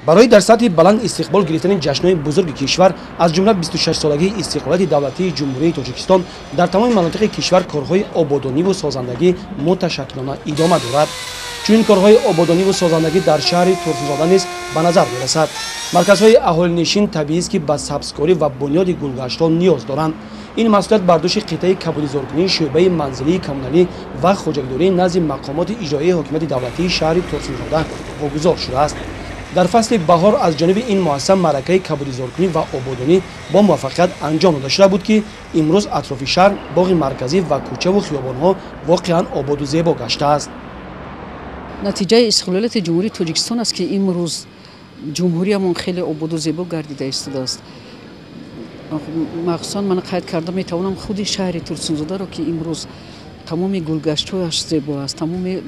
Барои дар сатҳи баланд истиқбол гирифтани ҷашнҳои бузурги кишвар, аз ҷумла 26-солагии истиқлолияти давлатии Ҷумҳурии Тоҷикистон, дар тамоми манотиқи кишвар корҳои ободониву созандагӣ муташаккилона идома дорад. Чунин корҳои ободониву созандагӣ дар шаҳри Турсунзода низ ба назар мерасад. Марказҳои аҳолинишин табиист, ки ба сабзкорӣ ва бунёди гулгаштҳо ниёз доранд. Ин масъулият бар дӯши қитъаи кабудизоркунии шӯъбаи манзилии коммуналӣ ва хоҷагидории назди мақомоти иҷроияи ҳокимияти давлатии шаҳри Турсунзода вогузор шудааст. Дар фасли баҳор аз ҷониби ин муассиса маъракаи кабудизоркунӣ ва ободонӣ бо муваффақият анҷом дода шуда буд, ки имрӯз атрофи шаҳр, боғи марказӣ ва кӯчаву хиёбонҳо воқеан ободу зебо гаштааст. Натиҷаи истиқлолияти Ҷумҳурии Тоҷикистон аст, ки имрӯз ҷумҳуриямон хеле ободу зебо гардида истодааст. Махсусан ман қайд карда метавонам худи шаҳри Турсунзодаро, ки имрӯз тамоми гулгаштҳояш зебо аст, тамоми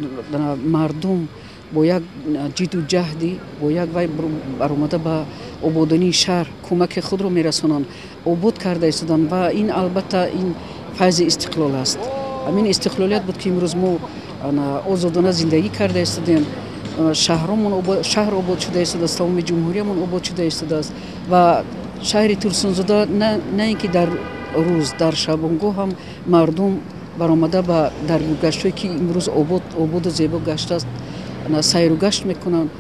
мардум бо як ҷидду ҷаҳди, бо як вай баромада ба ободонии шаҳр кӯмаки худро мерасонанд, обод карда истоданд, ва ин албатта ин файзи истиқлол аст. Ҳамин истиқлолият буд, ки имрӯз мо озодона зиндагӣ карда истодем. Шаҳр обод шуда истодааст, тамоми ҷумҳуриямон обод шуда истодааст, ва шаҳри Турсунзода на ин ки дар рӯз, дар шабонгоҳ ҳам мардум баромада ба дар гулгаштҳое, ки имрӯз ободу зебо гаштааст, сайру гашт мекунанд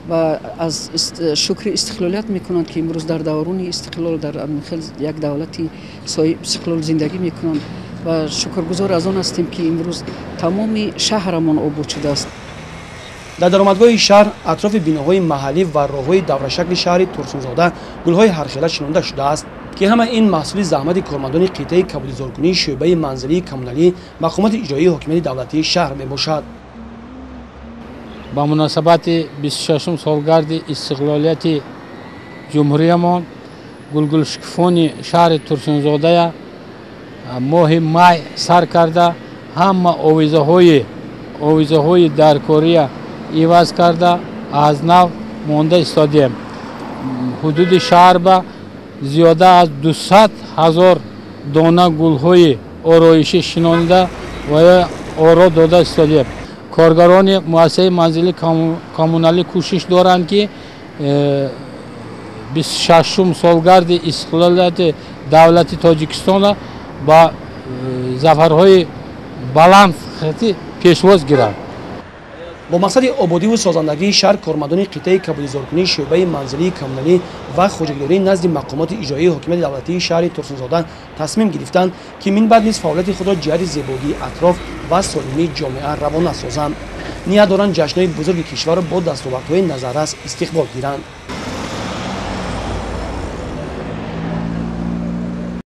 ва аз шукри истиқлолият мекунанд, ки имрӯз дар даврони истиқлол дар як давлати соҳиби истиқлол зиндагӣ мекунанд, ва шукргузор аз он ҳастем, ки имрӯз тамоми шаҳрамон обод шудааст. Дар даромадгоҳи шаҳр, атрофи биноҳои маҳаллӣ ва роҳҳои даврашакли шаҳри Турсунзода гулҳои ҳархела шинонда шудааст, ки ҳама ин маҳсули заҳмати кормандони қитъаи кабудизоркунии шӯъбаи манзилии коммуналӣ мақомоти иҷроии ҳокимияти давлатии шаҳр мебошад. Ба муносабати 26 солгарди истиқлолияти ҷумҳуриямон гулгулшукуфони шаҳри Турсунзодая моҳи май сар карда, ҳама овизаҳои даркория иваз карда, аз нав монда истодем. Ҳудуди шаҳр ба зиёда аз 200 000 дона гулҳои ороишӣ шинонида ва ё оро дода истодем. Коргарони муассисаи манзили коммуналӣ кӯшиш доранд, ки 26 солгарди истиқлолияти давлати Тоҷикистонро ба зафарҳои баланд пешвоз гиранд. Бо мақсади ободиву созандагии шаҳр кормандони қитъаи кабудизоркунии шӯъбаи манзилии коммуналӣ ва хоҷагидории назди мақомоти иҷроияи ҳокимияти давлатии шаҳри Турсунзода тасмим гирифтанд, ки минбаъд низ фаъолияти худро ҷиҳати зебогии атроф ва солимии ҷомеа равона созанд. Ният доранд ҷашнҳои бузурги кишварро бо дастовардҳои назаррас истиқбол гиранд.